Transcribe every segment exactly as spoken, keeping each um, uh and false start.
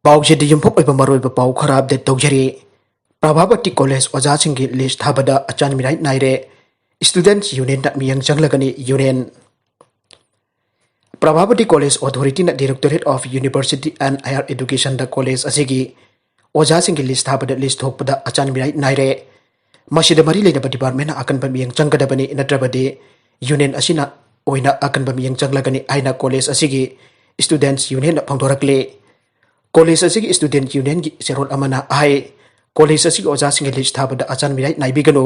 ꯄꯥꯎꯁꯤꯗ ꯌꯨꯝꯐꯝ ꯑꯣꯏꯕ ꯃꯔꯨꯑꯣꯏꯕ ꯄꯥꯎ ꯈꯔ ꯑꯞꯗꯦꯠ ꯇꯧꯖꯔꯤ꯫ ꯄ꯭ꯔꯚꯥꯕꯇꯤ ꯀꯣꯂꯦꯖ ꯑꯣꯖꯥꯁꯤꯡꯒꯤ ꯂꯤꯁ ꯊꯥꯕꯗ ꯑꯆꯥꯟ ꯃꯤꯔꯥꯏ ꯅꯥꯏꯔꯦ꯫ ꯁ꯭ꯇꯨꯗꯦꯟꯠꯁ ꯌꯨꯅꯤꯌꯟꯗ ꯃꯤꯠꯌꯦꯡ ꯆꯪꯂꯒꯅꯤ ꯌꯨꯅꯤꯌꯟ꯫ ꯄ꯭ꯔꯚꯥꯕꯇꯤ ꯀꯣꯂꯦꯖ ꯑꯣꯊꯣꯔꯤꯇꯤꯅ Directorate of University and Higher Educationꯗ ꯀꯣꯂꯦꯖ ꯑꯁꯤꯒꯤ ꯑꯣꯖꯥꯁꯤꯡꯒꯤ ꯂꯤꯁ ꯊꯥꯕꯗ ꯂꯤꯁ ꯊꯣꯛꯄꯗ ꯑꯆꯥꯟ ꯃꯤꯔꯥꯏ ꯅꯥꯏꯔꯦ꯫ ꯃꯁꯤꯗ ꯃꯔꯤ ꯂꯩꯅꯕ ꯗꯤꯄꯥꯔꯠꯃꯦꯟꯅ ꯑꯀꯟꯕ ꯃꯤꯠꯌꯦꯡ ꯆꯪꯒꯗꯕꯅꯤ, ꯅꯠꯇ꯭ꯔꯕꯗꯤ ꯌꯨꯅꯤꯌꯟ ꯑꯁꯤꯅ ꯑꯣꯏꯅ ꯑꯀꯟꯕ ꯃꯤꯠꯌꯦꯡ ꯆꯪꯂꯒꯅꯤ ꯍꯥꯏꯅ ꯀꯣꯂꯦꯖ ꯑꯁꯤꯒꯤ ꯁ꯭ꯇꯨꯗꯦꯟꯠꯁ ꯌꯨꯅꯤꯌꯟꯅ ꯐꯣꯡꯗꯣꯔꯛꯂꯤ꯫ ꯀꯣꯂꯦꯖ ꯑꯁꯤꯒꯤ ꯁ꯭ꯇꯨꯗꯦꯟꯠ ꯌꯨꯅꯤꯌꯟꯒꯤ ꯆꯦꯔꯣꯜ ꯑꯃꯅ ꯍꯥꯏ, ꯀꯣꯂꯦꯖ ꯑꯁꯤꯒꯤ ꯑꯣꯖꯥꯁꯤꯡꯒꯤ ꯂꯤꯁ ꯊꯥꯕꯗ ꯑꯆꯥꯟ ꯃꯤꯔꯥꯏ ꯅꯥꯏꯕꯤꯒꯅꯨ꯫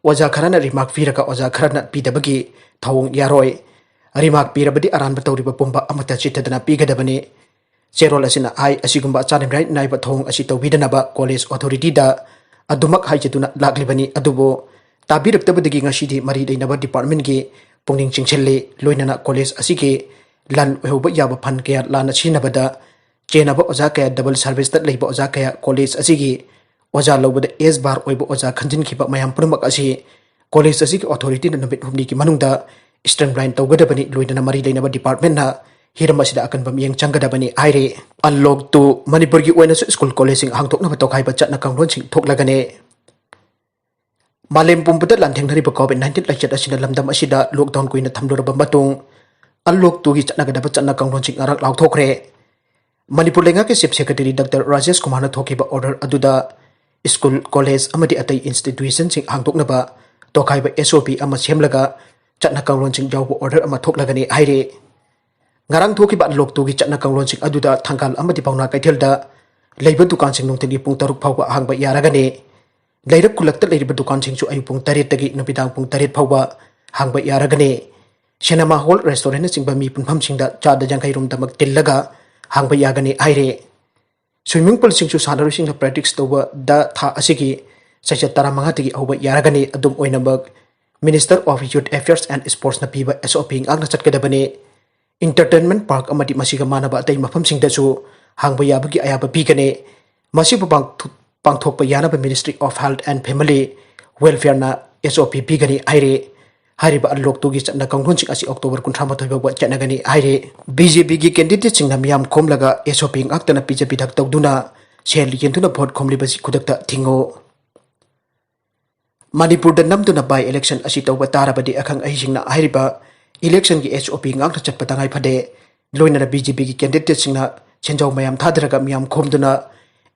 ꯑꯣꯖꯥ ꯈꯔꯅ ꯔꯤꯃꯥꯔꯛ ꯄꯤꯔꯒ ꯑꯣꯖꯥ ꯈꯔꯅ ꯄꯤꯗꯕꯒꯤ ꯊꯧꯑꯣꯡ ꯌꯥꯔꯣꯏ꯫ ꯔꯤꯃꯥꯔꯛ ꯄꯤꯔꯕꯗꯤ ꯑꯔꯥꯟꯕ ꯇꯧꯔꯤꯕ ꯄꯨꯝꯕ ꯑꯃꯠꯇ ꯆꯤꯠꯊꯗꯅ ꯄꯤꯒꯗꯕꯅꯤ꯫ ꯆꯦꯔꯣꯜ ꯑꯁꯤꯅ ꯍꯥꯏ, ꯑꯁꯤꯒꯨꯝꯕ ꯑꯆꯥꯟ ꯃꯤꯔꯥꯏ ꯅꯥꯏꯕ ꯊꯧꯑꯣꯡ ꯑꯁꯤ ꯇꯧꯕꯤꯗꯅꯕ ꯀꯣꯂꯦꯖ ꯑꯣꯊꯣꯔꯤꯇꯤꯗ ꯑꯗꯨꯃꯛ ꯍꯥꯏꯖꯗꯨꯅ ꯂꯥꯛꯂꯤꯕꯅꯤ꯫ ꯑꯗꯨꯕꯨ ꯇꯥꯕꯤꯔꯛꯇꯕꯗꯒꯤ ꯉꯁꯤꯗꯤ ꯃꯔꯤ ꯂꯩꯅꯕ ꯗꯤꯄꯥꯔꯠꯃꯦꯟꯒꯤ ꯄꯨꯛꯅꯤꯡ ꯆꯤꯡꯁꯤꯜꯂꯤ꯫ ꯂꯣꯏꯅꯅ ꯀꯣꯂꯦꯖ ꯑꯁꯤꯒꯤ ꯂꯟ ꯑꯣꯏꯍꯧꯕ ꯌꯥꯕ ꯐꯟ ꯀꯌꯥ ꯂꯥꯟꯅ ꯁꯤꯖꯤꯟꯅꯕꯗ ꯆꯦꯟꯅꯕ ꯑꯣꯖꯥ ꯀꯌꯥ, ꯗꯕꯜ ꯁꯔꯚꯤꯁꯇ ꯂꯩꯕ ꯑꯣꯖꯥ ꯀꯌꯥ, ꯀꯣꯂꯦꯖ ꯑꯁꯤꯒꯤ ꯑꯣꯖꯥ ꯂꯧꯕꯗ ꯑꯦꯁ ꯕꯥꯔ ꯑꯣꯏꯕ ꯑꯣꯖꯥ ꯈꯟꯖꯤꯟꯈꯤꯕ ꯃꯌꯥꯝ ꯄꯨꯝꯅꯃꯛ ꯑꯁꯤ ꯀꯣꯂꯦꯖ ꯑꯁꯤꯒꯤ ꯑꯣꯊꯣꯔꯤꯇꯤꯅ ꯅꯨꯃꯤꯠ ꯍꯨꯝꯅꯤꯒꯤ ꯃꯅꯨꯡꯗ ꯁ꯭ꯇ꯭ꯔꯤꯝꯂꯥꯏꯟ ꯇꯧꯒꯗꯕꯅꯤ꯫ ꯂꯣꯏꯅꯅ ꯃꯔꯤ ꯂꯩꯅꯕ ꯗꯤꯄꯥꯔꯠꯃꯦꯟꯅ ꯍꯤꯔꯝ ꯑꯁꯤꯗ ꯑꯀꯟꯕ ꯃꯤꯠꯌꯦꯡ ꯆꯪꯒꯗꯕꯅꯤ ꯍꯥꯏꯔꯤ꯫ Unlock two, ꯃꯅꯤꯄꯨꯔꯒꯤ ꯑꯣꯏꯅꯁꯨ ꯁ꯭ꯀꯨꯜ ꯀꯣꯂꯦꯖꯁꯤꯡ ꯍꯥꯡꯗꯣꯛꯅꯕ ꯇꯣꯈꯥꯏꯕ ꯆꯠꯅ ꯀꯥꯡꯂꯣꯟꯁꯤꯡ ꯊꯣꯛꯂꯒꯅꯤ꯫ ꯃꯥꯂꯦꯝ ꯄꯨꯝꯕꯗ ꯂꯥꯟꯊꯦꯡꯅꯔꯤꯕ ꯀꯣꯚꯤꯗ ꯅꯥꯏꯟꯇꯤꯟ ꯂꯥꯏꯆꯠ ꯑꯁꯤꯅ ꯂꯝꯗꯝ ꯑꯁꯤꯗ ꯂꯣꯛꯗꯥꯎꯟ ꯀꯨꯏꯅ ꯊꯝꯂꯨꯔꯕ ꯃꯇꯨꯡ Unlock twoꯒꯤ ꯆꯠꯅꯒꯗꯕ ꯆꯠꯅ ꯀꯥꯡꯂꯣꯟꯁꯤꯡ ꯉꯔꯥꯡ ꯂꯥꯎꯊꯣꯛꯈ꯭ꯔꯦ꯫ ꯃꯅꯤꯄꯨꯔ ꯂꯩꯉꯥꯛꯀꯤ ꯆꯤꯐ ꯁꯦꯀ꯭ꯔꯦꯇꯔꯤ ꯗꯥꯛꯇꯔ ꯔꯥꯖꯦꯁ ꯀꯨꯃꯥꯔꯅ ꯊꯣꯛꯈꯤꯕ ꯑꯣꯔꯗꯔ ꯑꯗꯨꯗ ꯁ꯭ꯀꯨꯜ, ꯀꯣꯂꯦꯖ ꯑꯃꯗꯤ ꯑꯇꯩ ꯏꯟꯁꯇꯤꯇ꯭ꯌꯨꯁꯟꯁꯤꯡ ꯍꯥꯡꯗꯣꯛꯅꯕ ꯇꯣꯈꯥꯏꯕ ꯑꯦꯁ ꯑꯣ ꯄꯤ ꯑꯃ ꯁꯦꯝꯂꯒ ꯆꯠꯅ ꯀꯥꯡꯂꯣꯟꯁꯤꯡ ꯌꯥꯎꯕ ꯑꯣꯔꯗꯔ ꯑꯃ ꯊꯣꯛꯂꯒꯅꯤ ꯍꯥꯏꯔꯤ꯫ ꯉꯔꯥꯡ ꯊꯣꯛꯈꯤꯕ Unlock twoꯒꯤ ꯆꯠꯅ ꯀꯥꯡꯂꯣꯟꯁꯤꯡ ꯑꯗꯨꯗ ꯊꯪꯒꯥꯜ ꯑꯃꯗꯤ ꯄꯥꯎꯅꯥ ꯀꯩꯊꯦꯜꯗ ꯂꯩꯕ ꯗꯨꯀꯥꯟꯁꯤꯡ ꯅꯨꯡꯊꯤꯜꯒꯤ ꯄꯨꯡ ꯇꯔꯨꯛ ꯐꯥꯎꯕ ꯍꯥꯡꯕ ꯌꯥꯔꯒꯅꯤ꯫ ꯂꯩꯔꯛ ꯈꯨꯜꯂꯛꯇ ꯂꯩꯔꯤꯕ ꯗꯨꯀꯥꯟꯁꯤꯡꯁꯨ ꯑꯌꯨꯛ ꯄꯨꯡ ꯇꯔꯦꯠꯇꯒꯤ ꯅꯨꯃꯤꯗꯥꯡ ꯄꯨꯡ ꯇꯔꯦꯠ ꯐꯥꯎꯕ ꯍꯥꯡꯕ ꯌꯥꯔꯒꯅꯤ꯫ ꯁꯤꯅꯦꯃꯥ ꯍꯣꯜ, ꯔꯦꯁꯇꯨꯔꯦꯟꯠꯅꯆꯤꯡꯕ ꯃꯤ ꯄꯨꯟꯐꯝꯁꯤꯡꯗ ꯆꯥꯗ ꯌꯥꯡꯈꯩ ꯔꯣꯝꯗꯃꯛ ꯇꯤꯜꯂꯒ ꯍꯥꯡꯕ ꯌꯥꯒꯅꯤ ꯍꯥꯏꯔꯤ꯫ ꯁ꯭ꯋꯤꯃꯤꯡ ꯄꯨꯜꯁꯤꯡꯁꯨ ꯁꯥꯟꯅꯔꯣꯏꯁꯤꯡꯅ ꯄ꯭ꯔꯦꯛꯇꯤꯁ ꯇꯧꯕꯗ ꯊꯥ ꯑꯁꯤꯒꯤ ꯆꯩꯆꯠ ꯇꯔꯥꯃꯉꯥꯗꯒꯤ ꯍꯧꯕ ꯌꯥꯔꯒꯅꯤ꯫ ꯑꯗꯨꯝ ꯑꯣꯏꯅꯃꯛ Minister of Youth Affairs and Sportsꯅ ꯄꯤꯕ ꯑꯦꯁ ꯑꯣ ꯄꯤ ꯉꯥꯛꯅ ꯆꯠꯀꯗꯕꯅꯤ꯫ ꯏꯟꯇꯔꯇꯦꯟꯃꯦꯟꯠ ꯄꯥꯔꯛ ꯑꯃꯗꯤ ꯃꯁꯤꯒ ꯃꯥꯟꯅꯕ ꯑꯇꯩ ꯃꯐꯝꯁꯤꯡꯗꯁꯨ ꯍꯥꯡꯕ ꯌꯥꯕꯒꯤ ꯑꯌꯥꯕ ꯄꯤꯒꯅꯤ꯫ ꯃꯁꯤꯕꯨ ꯄꯥꯡꯊꯣꯛ-, ꯄꯥꯡꯊꯣꯛꯄ ꯌꯥꯅꯕ Ministry of Health and Family Welfareꯅ ꯑꯦꯁ ꯑꯣ ꯄꯤ ꯄꯤꯒꯅꯤ ꯍꯥꯏꯔꯤ꯫ ꯍꯥꯏꯔꯤꯕ ꯑꯟꯂꯣꯛ ꯇꯨꯒꯤ ꯆꯠꯅ ꯀꯥꯡꯂꯣꯟꯁꯤꯡ ꯑꯁꯤ ꯑꯣꯛꯇꯣꯕꯔ ꯀꯨꯟꯊ꯭ꯔꯥ ꯃꯥꯊꯣꯏ ꯐꯥꯎꯕ ꯆꯠꯅꯒꯅꯤ ꯍꯥꯏꯔꯤ꯫ ꯕꯤ ꯖꯦ ꯄꯤꯒꯤ ꯀꯦꯟꯗꯤꯗꯦꯠꯁꯤꯡꯅ ꯃꯤꯌꯥꯝ ꯈꯣꯝꯂꯒ ꯑꯦꯁ ꯑꯣ ꯄꯤ ꯉꯥꯛꯇꯅ ꯄꯤꯖ ꯄꯤꯊꯛ ꯇꯧꯗꯨꯅ ꯁꯦꯜ ꯌꯦꯟꯗꯨꯅ ꯚꯣꯠ ꯈꯣꯝꯂꯤꯕꯁꯤ ꯈꯨꯗꯛꯇ ꯊꯤꯡꯉꯨ꯫ ꯃꯅꯤꯄꯨꯔꯗ ꯅꯝꯗꯨꯅ ꯕꯥꯏ ꯏꯂꯦꯛꯁꯟ ꯑꯁꯤ ꯇꯧꯕ ꯇꯥꯔꯕꯗꯤ ꯑꯈꯪ ꯑꯍꯩꯁꯤꯡꯅ ꯍꯥꯏꯔꯤꯕ ꯏꯂꯦꯛꯁꯟꯒꯤ ꯑꯦꯁ ꯑꯣ ꯄꯤ ꯉꯥꯛꯅ ꯆꯠꯄ ꯇꯉꯥꯏ ꯐꯗꯦ꯫ ꯂꯣꯏꯅꯅ ꯕꯤ ꯖꯦ ꯄꯤꯒꯤ ꯀꯦꯟꯗꯤꯗꯦꯠꯁꯤꯡꯅ ꯁꯦꯟꯖꯥꯎ ꯃꯌꯥꯝ ꯊꯥꯗꯔꯒ ꯃꯤꯌꯥꯝ ꯈꯣꯝꯗꯨꯅ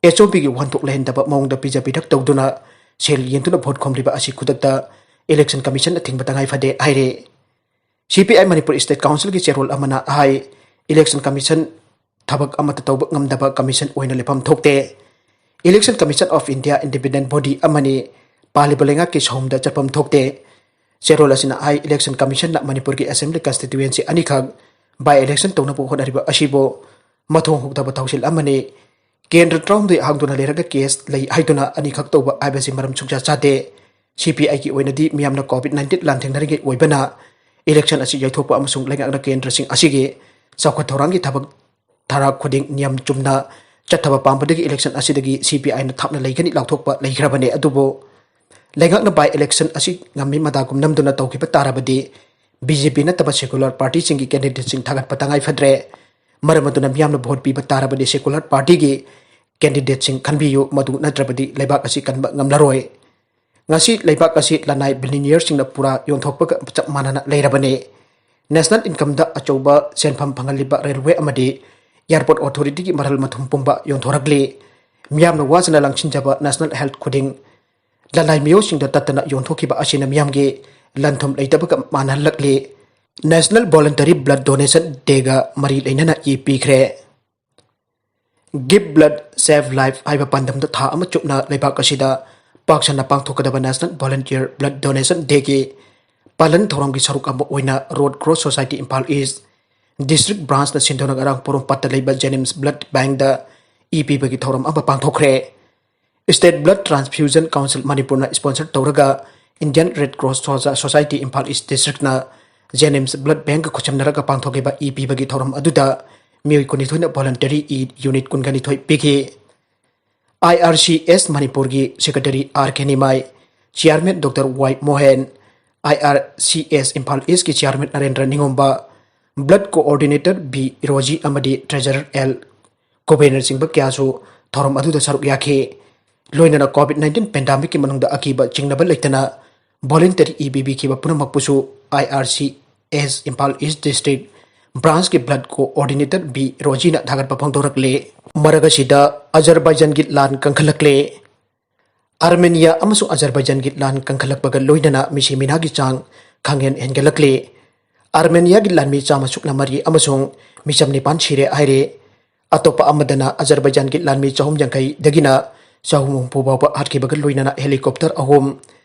ꯑꯦꯁ ꯑꯣ ꯄꯤꯒꯤ ꯋꯥꯍꯟꯊꯣꯛ ꯂꯩꯍꯟꯗꯕ ꯃꯑꯣꯡꯗ ꯄꯤꯖ ꯄꯤꯊꯛ ꯇꯧꯗꯨꯅ ꯁꯦꯜ ꯌꯦꯟꯗꯨꯅ ꯚꯣꯠ ꯈꯣꯝꯂꯤꯕ ꯑꯁꯤ ꯈꯨꯗꯛꯇ ꯏꯂꯦꯛꯁꯟ ꯀꯃꯤꯁꯟꯅ ꯊꯤꯡꯕ ꯇꯉꯥꯏ ꯐꯗꯦ ꯍꯥꯏꯔꯤ꯫ ꯁꯤ ꯄꯤ ꯑꯥꯏ ꯃꯅꯤꯄꯨꯔ ꯏꯁꯇꯦꯠ ꯀꯥꯎꯟꯁꯤꯜꯒꯤ ꯆꯦꯔꯣꯜ ꯑꯃꯅ ꯍꯥꯏ, ꯏꯂꯦꯛꯁꯟ ꯀꯃꯤꯁꯟ ꯊꯕꯛ ꯑꯃꯠꯇ ꯇꯧꯕ ꯉꯝꯗꯕ ꯀꯃꯤꯁꯟ ꯑꯣꯏꯅ ꯂꯦꯞꯐꯝ ꯊꯣꯛꯇꯦ꯫ Election Commission of India independent body ꯑꯃꯅꯤ, ꯄꯥꯜꯂꯤꯕ ꯂꯩꯉꯥꯛꯀꯤ ꯁꯥꯎꯝꯗ ꯆꯠꯐꯝ ꯊꯣꯛꯇꯦ꯫ ꯆꯦꯔꯣꯜ ꯑꯁꯤꯅ ꯍꯥꯏ, ꯏꯂꯦꯛꯁꯟ ꯀꯃꯤꯁꯟꯅ ꯃꯅꯤꯄꯨꯔꯒꯤ ꯑꯦꯁꯦꯝꯕ꯭ꯂꯤ ꯀꯟꯁꯇꯤꯇ꯭ꯋꯦꯟꯁꯤ ꯑꯅꯤꯈꯛ ꯕꯥꯏ ꯏꯂꯦꯛꯁꯟ ꯇꯧꯅꯕ ꯍꯣꯠꯅꯔꯤꯕ ꯑꯁꯤꯕꯨ ꯃꯊꯣꯡ ꯍꯨꯛꯇꯕ ꯊꯧꯁꯤꯜ ꯑꯃꯅꯤ꯫ ꯀꯦꯟꯗ꯭ꯔ ꯇꯔꯥꯍꯨꯝꯗꯣꯏ ꯍꯥꯡꯗꯨꯅ ꯂꯩꯔꯒ ꯀꯦꯁ ꯂꯩ ꯍꯥꯏꯗꯨꯅ ꯑꯅꯤꯈꯛ ꯇꯧꯕ ꯍꯥꯏꯕꯁꯤ ꯃꯔꯝ ꯁꯨꯡꯆꯥ ꯆꯥꯗꯦ꯫ ꯁꯤ ꯄꯤ ꯑꯥꯏꯒꯤ ꯑꯣꯏꯅꯗꯤ ꯃꯤꯌꯥꯝꯅ ꯀꯣꯚꯤꯗ ꯅꯥꯏꯟꯇꯤꯟ ꯂꯥꯟꯊꯦꯡꯅꯔꯤꯉꯩ ꯑꯣꯏꯕꯅ ꯏꯂꯦꯛꯁꯟ ꯑꯁꯤ ꯌꯩꯊꯣꯛꯄ ꯑꯃꯁꯨꯡ ꯂꯩꯉꯥꯛꯅ ꯀꯦꯟꯗ꯭ꯔꯁꯤꯡ ꯑꯁꯤꯒꯤ ꯆꯥꯎꯈꯠ ꯊꯧꯔꯥꯡꯒꯤ ꯊꯕꯛ ꯊꯥꯔꯥꯛ ꯈꯨꯗꯤꯡ ꯅꯤꯌꯝ ꯆꯨꯝꯅ ꯆꯠꯊꯕ ꯄꯥꯝꯕꯗꯒꯤ ꯏꯂꯦꯛꯁꯟ ꯑꯁꯤꯗꯒꯤ ꯁꯤ ꯄꯤ ꯑꯥꯏꯅ ꯊꯥꯞꯅ ꯂꯩꯒꯅꯤ ꯂꯥꯎꯊꯣꯛꯄ ꯂꯩꯈ꯭ꯔꯕꯅꯤ꯫ ꯑꯗꯨꯕꯨ ꯂꯩꯉꯥꯛꯅ ꯕꯥꯏ ꯏꯂꯦꯛꯁꯟ ꯑꯁꯤ ꯉꯝꯃꯤ ꯃꯗꯥꯒꯨꯝ ꯅꯝꯗꯨꯅ ꯇꯧꯈꯤꯕ ꯇꯥꯔꯕꯗꯤ ꯕꯤ ꯖꯦ ꯄꯤ ꯅꯠꯇꯕ ꯁꯦꯀꯨꯂꯔ ꯄꯥꯔꯇꯤꯁꯤꯡꯒꯤ ꯀꯦꯟꯗꯤꯗꯦꯠꯁꯤꯡ ꯊꯥꯒꯠꯄ ꯇꯉꯥꯏ ꯐꯗ꯭ꯔꯦ꯫ ꯃꯔꯝ ꯑꯗꯨꯅ ꯃꯤꯌꯥꯝꯅ ꯚꯣꯠ ꯄꯤꯕ ꯇꯥꯔꯕꯗꯤ ꯁꯦꯀꯨꯂꯔ ꯄꯥꯔꯇꯤꯒꯤ ꯀꯦꯟꯗꯤꯗꯦꯠꯁꯤꯡ ꯈꯟꯕꯤꯌꯨ, ꯃꯗꯨ ꯅꯠꯇ꯭ꯔꯕꯗꯤ ꯂꯩꯕꯥꯛ ꯑꯁꯤ ꯀꯟꯕ ꯉꯝꯂꯔꯣꯏ꯫ ꯉꯁꯤ ꯂꯩꯕꯥꯛ ꯑꯁꯤ ꯂꯅꯥꯏ ꯕꯤꯂꯤꯅꯤꯌꯔꯁꯤꯡꯅ ꯄꯨꯔꯥ ꯌꯣꯟꯊꯣꯛꯄꯒ ꯆꯞ ꯃꯥꯟꯅꯅ ꯂꯩꯔꯕꯅꯤ꯫ ꯅꯦꯁꯅꯦꯜ ꯏꯟꯀꯝꯗ ꯑꯆꯧꯕ ꯁꯦꯟꯐꯝ ꯐꯪꯍꯜꯂꯤꯕ ꯔꯦꯜꯋꯦ ꯑꯃꯗꯤ ꯑꯦꯌꯥꯔꯄꯣꯔꯠ ꯑꯣꯊꯣꯔꯤꯇꯤꯒꯤ ꯃꯔꯜ ꯃꯊꯨꯝ ꯄꯨꯝꯕ ꯌꯣꯟꯊꯣꯔꯛꯂꯤ꯫ ꯃꯤꯌꯥꯝꯅ ꯋꯥꯖꯅ ꯂꯪꯁꯤꯟꯖꯕ ꯅꯦꯁꯅꯦꯜ ꯍꯦꯜꯊ ꯈꯨꯗꯤꯡ ꯂꯅꯥꯏ ꯃꯤꯑꯣꯏꯁꯤꯡꯗ ꯇꯠꯇꯅ ꯌꯣꯟꯊꯣꯛꯈꯤꯕ ꯑꯁꯤꯅ ꯃꯤꯌꯥꯝꯒꯤ ꯂꯟ ꯊꯨꯝ ꯂꯩꯇꯕꯒ ꯃꯥꯟꯅꯍꯜꯂꯛꯂꯤ꯫ National Voluntary Blood Donation Day ꯒ ꯃꯔꯤ ꯂꯩꯅꯅ ꯏ ꯄꯤꯈ꯭ꯔꯦ꯫ Give Blood, Save Life ꯍꯥꯏꯕ ꯄꯥꯟꯗꯝꯗ ꯊꯥ ꯑꯃ ꯆꯨꯞꯅ ꯂꯩꯕꯥꯛ ꯑꯁꯤꯗ ꯄꯥꯛ ꯁꯟꯅ ꯄꯥꯡꯊꯣꯛꯀꯗꯕ National Volunteer Blood Donation Day ꯒꯤ ꯄꯥꯂꯟ ꯊꯧꯔꯝꯒꯤ ꯁꯔꯨꯛ ꯑꯃ ꯑꯣꯏꯅ ꯔꯦꯗ ꯀ꯭ꯔꯣꯁ ꯁꯣꯁꯥꯏꯇꯤ ꯏꯝꯐꯥꯜ ꯏꯁ ꯗꯤꯁꯇ꯭ꯔꯤꯛ ꯕ꯭ꯔꯥꯟꯁꯅ ꯁꯤꯟꯗꯨꯅ ꯉꯔꯥꯡ ꯄꯣꯔꯣꯝꯄꯥꯠꯇ ꯂꯩꯕ ꯖꯦꯅꯤꯝꯁ ꯕ꯭ꯂꯗ ꯕꯦꯡꯗ ꯏ ꯄꯤꯕꯒꯤ ꯊꯧꯔꯝ ꯑꯃ ꯄꯥꯡꯊꯣꯛꯈ꯭ꯔꯦ꯫ State Blood Transfusion Council ꯃꯅꯤꯄꯨꯔꯅ ꯏꯁꯄꯣꯟꯁꯔ ꯇꯧꯔꯒ Indian Red Cross Sosa-, Society Imphal east ꯗꯤꯁꯇ꯭ꯔꯤꯛꯅ ꯖꯦꯅꯤꯝꯁ ꯕ꯭ꯂꯗ ꯕꯦꯡꯒ ꯈꯨꯠꯁꯝꯅꯔꯒ ꯄꯥꯡꯊꯣꯛꯈꯤꯕ ꯏ ꯄꯤꯕꯒꯤ ꯊꯧꯔꯝ ꯑꯗꯨꯗ ꯃꯤꯑꯣꯏ ꯀꯨꯟꯅꯤꯊꯣꯏꯅ ꯚꯣꯂꯟꯇꯔꯤ ꯏ ꯌꯨꯅꯤꯠ ꯀꯨꯟꯒꯅꯤꯊꯣꯏ ꯄꯤꯈꯤ꯫ ꯑꯥꯏ ꯑꯥꯔ ꯁꯤ ꯑꯦꯁ ꯃꯅꯤꯄꯨꯔꯒꯤ secretary R K Nimai, chairman doctor Y Mohen, I R C S Imphal ꯏꯁꯀꯤ chairman Narendra Ningomba, blood coordinator B Roji ꯑꯃꯗꯤ ꯇ꯭ꯔꯦꯖꯔꯔ ꯑꯦꯜ ꯀꯨꯕꯦꯔꯅꯆꯤꯡꯕ ꯀꯌꯥꯁꯨ ꯊꯧꯔꯝ ꯑꯗꯨꯗ ꯁꯔꯨꯛ ꯌꯥꯈꯤ꯫ ꯂꯣꯏꯅꯅ ꯀꯣꯚꯤꯗ ꯅꯥꯏꯟꯇꯤꯟ ꯄꯦꯟꯗꯥꯃꯤꯛꯀꯤ ꯃꯅꯨꯡꯗ ꯑꯀꯤꯕ ꯆꯤꯡꯅꯕ ꯂꯩꯇꯅ ꯚꯣꯂꯨꯟꯇꯔꯤ ꯏ ꯄꯤꯕꯤꯈꯤꯕ ꯄꯨꯝꯅꯃꯛꯄꯨꯁꯨ ꯑꯥꯏ ꯑꯥꯔ ꯁꯤ ꯑꯦꯁ ꯏꯝꯐꯥꯜ ꯏꯁ ꯗꯤꯁꯇ꯭ꯔꯤꯛ ꯕ꯭ꯔꯥꯟꯁꯀꯤ ꯕ꯭ꯂꯗ ꯀꯣꯑꯣꯔꯗꯤꯅꯦꯇꯔ ꯕꯤ ꯔꯣꯖꯤꯅ ꯊꯥꯒꯠꯄ ꯐꯣꯡꯗꯣꯔꯛꯂꯦ꯫ ꯃꯔꯛ ꯑꯁꯤꯗ ꯑꯖꯔꯕꯥꯏꯖꯥꯟꯒꯤ ꯂꯥꯟ ꯀꯟꯈꯠꯂꯛꯂꯦ꯫ ꯑꯥꯔꯃꯦꯅꯤꯌꯥ ꯑꯃꯁꯨꯡ ꯑꯖꯔꯕꯥꯏꯖꯥꯟꯒꯤ ꯂꯥꯟ ꯀꯟꯈꯠꯂꯛꯄꯒ ꯂꯣꯏꯅꯅ ꯃꯤꯁꯤ ꯃꯤꯅꯥꯒꯤ ꯆꯥꯡ ꯈꯪꯍꯦꯟ ꯍꯦꯟꯒꯠꯂꯛꯂꯤ꯫ ꯑꯥꯔꯃꯦꯅꯤꯌꯥꯒꯤ ꯂꯥꯟꯃꯤ ꯆꯥꯝꯃ ꯁꯨꯞꯅ ꯃꯔꯤ ꯑꯃꯁꯨꯡ ꯃꯤꯆꯝ ꯅꯤꯄꯥꯟ ꯁꯤꯔꯦ ꯍꯥꯏꯔꯦ꯫ ꯑꯇꯣꯞꯄ ꯑꯃꯗꯅ ꯑꯖꯔꯕꯥꯏꯖꯥꯟꯒꯤ ꯂꯥꯟꯃꯤ ꯆꯍꯨꯝ ꯌꯥꯡꯈꯩꯗꯒꯤꯅ ꯆꯍꯨꯝ ꯍꯨꯝꯐꯨ ꯐꯥꯎꯕ ꯍꯥꯠꯈꯤꯕꯒ ꯂꯣꯏꯅꯅ ꯍꯦꯂꯤꯀꯣꯞꯇꯔ ꯑꯍꯨꯝ,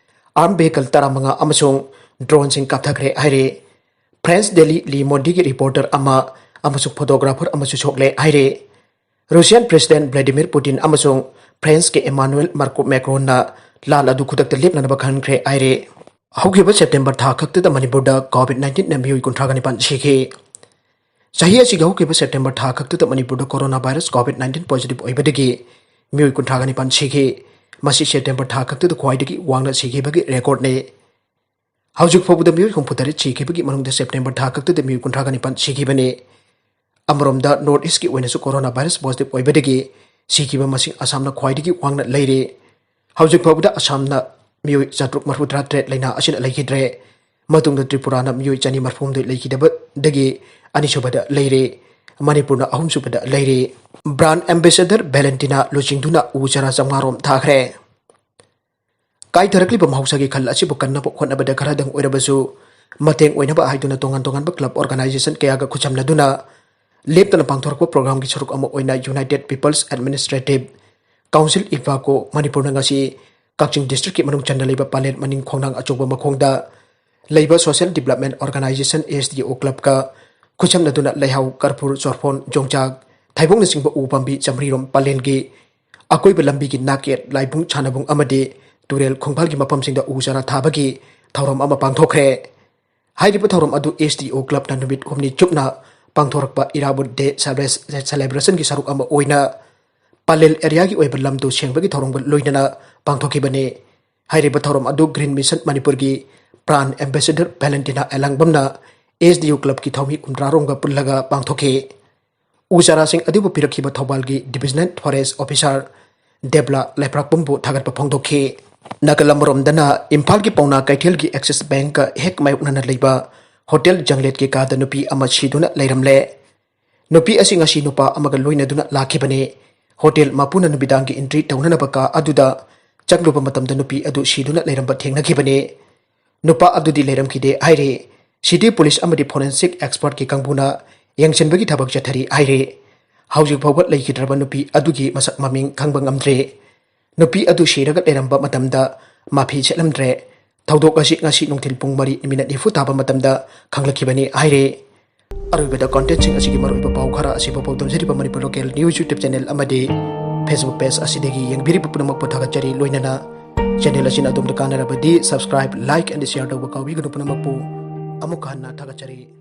ꯑꯥꯔꯝ ꯚꯦꯍꯤꯀꯜ ꯇꯔꯥꯃꯉꯥ ꯑꯃꯁꯨꯡ ꯗ꯭ꯔꯣꯟꯁꯤꯡ ꯀꯥꯞꯊꯈ꯭ꯔꯦ ꯍꯥꯏꯔꯦ꯫ ꯐ꯭ꯔꯦꯟꯁ ꯗꯦꯂꯤ ꯂꯤ ꯃꯣꯟꯗꯤꯒꯤ ꯔꯤꯄꯣꯔꯇꯔ ꯑꯃ ꯑꯃꯁꯨꯡ ꯐꯣꯇꯣꯒ꯭ꯔꯥꯐꯔ ꯑꯃꯁꯨ ꯁꯣꯛꯂꯦ ꯍꯥꯏꯔꯦ꯫ ꯔꯨꯁꯤꯌꯥꯟ ꯄ꯭ꯔꯦꯁꯤꯗꯦꯟ ꯚ꯭ꯂꯥꯗꯤꯃꯤꯔ ꯄꯨꯇꯤꯟ ꯑꯃꯁꯨꯡ ꯐ꯭ꯔꯦꯟꯁꯀꯤ ꯏꯃꯥꯅꯨꯑꯦꯜ ꯃꯥꯀ꯭ꯔꯣ ꯃꯦꯀ꯭ꯔꯣꯟꯅ ꯂꯥꯟ ꯑꯗꯨ ꯈꯨꯗꯛꯇ ꯂꯦꯞꯅꯅꯕ ꯈꯟꯈ꯭ꯔꯦ ꯍꯥꯏꯔꯦ꯫ ꯍꯧꯈꯤꯕ ꯁꯦꯞꯇꯦꯝꯕꯔ ꯊꯥ ꯈꯛꯇꯗ ꯃꯅꯤꯄꯨꯔꯗ ꯀꯣꯚꯤꯗ ꯅꯥꯏꯟꯇꯤꯟꯅ ꯃꯤꯑꯣꯏ ꯀꯨꯟꯊ꯭ꯔꯥꯒ ꯅꯤꯄꯥꯟ ꯁꯤꯈꯤ꯫ ꯆꯍꯤ ꯑꯁꯤꯒꯤ ꯍꯧꯈꯤꯕ ꯁꯦꯞꯇꯦꯝꯕꯔ ꯊꯥ ꯈꯛꯇꯗ ꯃꯅꯤꯄꯨꯔꯗ corona virus covid nineteen positive ꯑꯣꯏꯕꯗꯒꯤ ꯃꯤꯑꯣꯏ ꯀꯨꯟꯊ꯭ꯔꯥꯒ ꯅꯤꯄꯥꯟ ꯁꯤꯈꯤ꯫ ꯃꯁꯤ ꯁꯦꯞꯇꯦꯝꯕꯔ ꯊꯥ ꯈꯛꯇꯗ ꯈ꯭ꯋꯥꯏꯗꯒꯤ ꯋꯥꯡꯅ ꯁꯤꯈꯤꯕꯒꯤ ꯔꯦꯀꯣꯔꯗꯅꯤ꯫ ꯍꯧꯖꯤꯛ ꯐꯥꯎꯕꯗ ꯃꯤꯑꯣꯏ ꯍꯨꯝꯐꯨ ꯇꯔꯦꯠ ꯁꯤꯈꯤꯕꯒꯤ ꯃꯅꯨꯡꯗ ꯁꯦꯞꯇꯦꯝꯕꯔ ꯊꯥ ꯈꯛꯇꯗ ꯃꯤꯑꯣꯏ ꯀꯨꯟꯊ꯭ꯔꯥꯒ ꯅꯤꯄꯥꯟ ꯁꯤꯈꯤꯕꯅꯤ꯫ ꯑꯃꯔꯣꯝꯗ ꯅꯣꯔꯠ ꯏꯁꯀꯤ ꯑꯣꯏꯅꯁꯨ ꯀꯣꯔꯣꯅꯥ ꯚꯥꯏꯔꯁ ꯄꯣꯖꯤꯇꯤꯚ ꯑꯣꯏꯕꯗꯒꯤ ꯁꯤꯈꯤꯕ ꯃꯁꯤꯡ ꯑꯁꯥꯝꯅ ꯈ꯭ꯋꯥꯏꯗꯒꯤ ꯋꯥꯡꯅ ꯂꯩꯔꯤ꯫ ꯍꯧꯖꯤꯛ ꯐꯥꯎꯕꯗ ꯑꯁꯥꯝꯅ ꯃꯤꯑꯣꯏ ꯆꯥꯇ꯭ꯔꯨꯛ ꯃꯔꯤꯐꯨ ꯇꯔꯥ ꯇꯔꯦꯠ ꯂꯩꯅꯥ ꯑꯁꯤꯅ ꯂꯩꯈꯤꯗ꯭ꯔꯦ꯫ ꯃꯇꯨꯡꯗ ꯇ꯭ꯔꯤꯄꯨꯔꯥꯅ ꯃꯤꯑꯣꯏ ꯆꯅꯤ ꯃꯔꯤꯐꯨ ꯍꯨꯝꯗꯣꯏ ꯂꯩꯈꯤꯗꯕꯗꯒꯤ ꯑꯅꯤꯁꯨꯕꯗ ꯂꯩꯔꯦ꯫ ꯃꯅꯤꯄꯨꯔꯅ ꯑꯍꯨꯝꯁꯨꯕꯗ ꯂꯩꯔꯦ꯫ ꯕ꯭ꯔꯥꯟ ꯑꯦꯝꯕꯦꯁꯦꯗꯔ ꯚꯦꯂꯦꯟꯇꯤꯅꯥ ꯂꯨꯆꯤꯡꯗꯨꯅ ꯎ ꯆꯥꯔꯥ ꯆꯥꯝꯃꯉꯥ ꯔꯣꯝ ꯊꯥꯈ꯭ꯔꯦ꯫ ꯀꯥꯏꯊꯔꯛꯂꯤꯕ ꯃꯍꯧꯁꯥꯒꯤ ꯈꯜ ꯑꯁꯤꯕꯨ ꯀꯟꯅꯕ ꯍꯣꯠꯅꯕꯗ ꯈꯔꯗꯪ ꯑꯣꯏꯔꯕꯁꯨ ꯃꯇꯦꯡ ꯑꯣꯏꯅꯕ ꯍꯥꯏꯗꯨꯅ ꯇꯣꯉꯥꯟ ꯇꯣꯉꯥꯟꯕ ꯀ꯭ꯂꯕ ꯑꯣꯔꯒꯅꯥꯏꯖꯦꯁꯟ ꯀꯌꯥꯒ ꯈꯨꯠꯁꯝꯅꯗꯨꯅ ꯂꯦꯞꯇꯅ ꯄꯥꯡꯊꯣꯔꯛꯄ ꯄ꯭ꯔꯣꯒ꯭ꯔꯥꯝꯒꯤ ꯁꯔꯨꯛ ꯑꯃ ꯑꯣꯏꯅ ꯌꯨꯅꯥꯏꯇꯦꯗ ꯄꯤꯄꯜꯁ ꯑꯦꯗꯃꯤꯅꯤꯁꯇ꯭ꯔꯦꯇꯤꯚ ꯀꯥꯎꯟꯁꯤꯜ, ꯏꯄꯥꯀꯣ, ꯃꯅꯤꯄꯨꯔꯅ ꯉꯁꯤ ꯀꯛꯆꯤꯡ ꯗꯤꯁꯇ꯭ꯔꯤꯛꯀꯤ ꯃꯅꯨꯡ ꯆꯟꯅ ꯂꯩꯕ ꯄꯂꯦꯜ ꯃꯅꯤꯡ ꯈꯣꯡꯅꯥꯡ ꯑꯆꯧꯕ ꯃꯈꯣꯡꯗ ꯂꯩꯕ social development organisation, S D O, ꯀ꯭ꯂꯕꯀ ꯈꯨꯠꯁꯝꯅꯗꯨꯅ ꯂꯩꯍꯥꯎ, ꯀꯔꯄꯨꯔ, ꯆꯣꯔꯐꯣꯟ, ꯌꯣꯡꯆꯥꯛ, ꯊꯩꯕꯣꯡꯅꯆꯤꯡꯕ ꯎ ꯄꯥꯝꯕꯤ ꯆꯥꯃꯔꯤ ꯔꯣꯝ ꯄꯂꯦꯜꯒꯤ ꯑꯀꯣꯏꯕ ꯂꯝꯕꯤꯒꯤ ꯅꯥꯛꯌꯦꯠ, ꯂꯥꯏꯕꯨꯡ, ꯁꯥꯟꯅꯕꯨꯡ ꯑꯃꯗꯤ ꯇꯨꯔꯦꯜ ꯈꯣꯡꯕꯥꯜꯒꯤ ꯃꯐꯝꯁꯤꯡꯗ ꯎ ꯆꯥꯔꯥ ꯊꯥꯕꯒꯤ ꯊꯧꯔꯝ ꯑꯃ ꯄꯥꯡꯊꯣꯛꯈ꯭ꯔꯦ꯫ ꯍꯥꯏꯔꯤꯕ ꯊꯧꯔꯝ ꯑꯗꯨ ꯑꯦꯁ ꯗꯤ ꯑꯣ ꯀ꯭ꯂꯕꯅ ꯅꯨꯃꯤꯠ ꯍꯨꯝꯅꯤ ꯆꯨꯞꯅ ꯄꯥꯡꯊꯣꯔꯛꯄ ꯏꯔꯥꯕꯣꯠ ꯗꯦ ꯁꯦꯂꯦꯕ꯭ꯔꯦꯁꯟꯒꯤ ꯁꯔꯨꯛ ꯑꯃ ꯑꯣꯏꯅ ꯄꯂꯦꯜ ꯑꯦꯔꯤꯌꯥꯒꯤ ꯑꯣꯏꯕ ꯂꯝꯗꯨ ꯁꯦꯡꯕꯒꯤ ꯊꯧꯔꯝꯒ ꯂꯣꯏꯅꯅ ꯄꯥꯡꯊꯣꯛꯈꯤꯕꯅꯤ꯫ ꯍꯥꯏꯔꯤꯕ ꯊꯧꯔꯝ ꯑꯗꯨ ꯒ꯭ꯔꯤꯟ ꯃꯤꯁꯟ ꯃꯅꯤꯄꯨꯔꯒꯤ ꯕ꯭ꯔꯥꯟ ꯑꯦꯝꯕꯦꯁꯦꯗꯔ ꯚꯦꯂꯦꯟꯇꯤꯅꯥ ꯑꯦꯂꯥꯡꯕꯝꯅ ꯑꯦꯁ ꯗꯤ ꯌꯨ ꯀ꯭ꯂꯕꯀꯤ ꯊꯧꯃꯤ ꯍꯨꯝꯗ꯭ꯔꯥ ꯔꯣꯝꯒ ꯄꯨꯜꯂꯒ ꯄꯥꯡꯊꯣꯛꯈꯤ꯫ ꯎ ꯆꯥꯔꯥꯁꯤꯡ ꯑꯗꯨꯕꯨ ꯄꯤꯔꯛꯈꯤꯕ ꯊꯧꯕꯥꯜꯒꯤ ꯗꯤꯕꯤꯖꯅꯦꯜ ꯐꯣꯔꯦꯁ ꯑꯣꯐꯤꯁꯥꯔ ꯗꯦꯕꯂꯥ ꯂꯩꯄ꯭ꯔꯥꯛꯄꯝꯕꯨ ꯊꯥꯒꯠꯄ ꯐꯣꯡꯗꯣꯛꯈꯤ꯫ ꯅꯥꯀꯜ ꯑꯃꯔꯣꯝꯗꯅ ꯏꯝꯐꯥꯜꯒꯤ ꯄꯥꯎꯅꯥ ꯀꯩꯊꯦꯜꯒꯤ ꯑꯦꯛꯁꯤꯁ ꯕꯦꯡꯀ ꯍꯦꯛ ꯃꯥꯌꯣꯛꯅꯅ ꯂꯩꯕ ꯍꯣꯇꯦꯜ ꯖꯪꯂꯦꯠꯀꯤ ꯀꯥꯗ ꯅꯨꯄꯤ ꯑꯃ ꯁꯤꯗꯨꯅ ꯂꯩꯔꯝꯂꯦ꯫ ꯅꯨꯄꯤ ꯑꯁꯤ ꯉꯁꯤ ꯅꯨꯄꯥ ꯑꯃꯒ ꯂꯣꯏꯅꯗꯨꯅ ꯂꯥꯛꯈꯤꯕꯅꯤ꯫ ꯍꯣꯇꯦꯜ ꯃꯄꯨꯅ ꯅꯨꯃꯤꯗꯥꯡꯒꯤ ꯑꯦꯟꯇ꯭ꯔꯤ ꯇꯧꯅꯅꯕ ꯀꯥ ꯑꯗꯨꯗ ꯆꯪꯂꯨꯕ ꯃꯇꯝꯗ ꯅꯨꯄꯤ ꯑꯗꯨ ꯁꯤꯗꯨꯅ ꯂꯩꯔꯝꯕ ꯊꯦꯡꯅꯈꯤꯕꯅꯤ꯫ ꯅꯨꯄꯥ ꯑꯗꯨꯗꯤ ꯂꯩꯔꯝꯈꯤꯗꯦ ꯍꯥꯏꯔꯤ꯫ ꯁꯤꯇꯤ ꯄꯨꯂꯤꯁ ꯑꯃꯗꯤ ꯐꯣꯔꯦꯟꯁꯤꯛ ꯑꯦꯛꯁꯄꯔꯠꯀꯤ ꯀꯥꯡꯕꯨꯅ ꯌꯦꯡꯁꯤꯟꯕꯒꯤ ꯊꯕꯛ ꯆꯠꯊꯔꯤ ꯍꯥꯏꯔꯤ꯫ ꯍꯧꯖꯤꯛ ꯐꯥꯎꯕ ꯂꯩꯈꯤꯗ꯭ꯔꯕ ꯅꯨꯄꯤ ꯑꯗꯨꯒꯤ ꯃꯁꯛ ꯃꯃꯤꯡ ꯈꯪꯕ ꯉꯝꯗ꯭ꯔꯦ꯫ ꯅꯨꯄꯤ ꯑꯗꯨ ꯁꯤꯔꯒ ꯂꯩꯔꯝꯕ ꯃꯇꯝꯗ ꯃꯐꯤ ꯁꯦꯠꯂꯝꯗ꯭ꯔꯦ꯫ ꯊꯧꯗꯣꯛ ꯑꯁꯤ ꯉꯁꯤ ꯅꯨꯡꯊꯤꯜ ꯄꯨꯡ ꯃꯔꯤ ꯃꯤꯅꯠ ꯅꯤꯐꯨ ꯇꯥꯕ ꯃꯇꯝꯗ ꯈꯪꯂꯛꯈꯤꯕꯅꯤ ꯍꯥꯏꯔꯤ꯫ ꯑꯔꯣꯏꯕꯗ ꯀꯣꯟꯇꯦꯟꯁꯤꯡ ꯑꯁꯤꯒꯤ ꯃꯔꯨꯑꯣꯏꯕ ꯄꯥꯎ ꯈꯔ ꯑꯁꯤꯕꯨ ꯄꯥꯎꯗꯝꯖꯔꯤꯕ Manipur local news YouTube channel ꯑꯃꯗꯤ ꯐꯦꯁꯕꯨꯛ ꯄꯦꯖ ꯑꯁꯤꯗꯒꯤ ꯌꯦꯡꯕꯤꯔꯤꯕ ꯄꯨꯝꯅꯃꯛꯄꯨ ꯊꯥꯒꯠꯆꯔꯤ꯫ ꯂꯣꯏꯅꯅ ꯆꯦꯅꯦꯜ ꯑꯁꯤꯅ ꯑꯗꯣꯝꯗ ꯀꯥꯟꯅꯔꯕꯗꯤ subscribe, like and share ꯇꯧꯕ ꯀꯥꯎꯕꯤꯒꯅꯨ꯫ ꯄꯨꯝꯅꯃꯛꯄꯨ ꯑꯃꯨꯛ ꯍꯟꯅ ꯊꯥꯒꯠꯆꯔꯤ꯫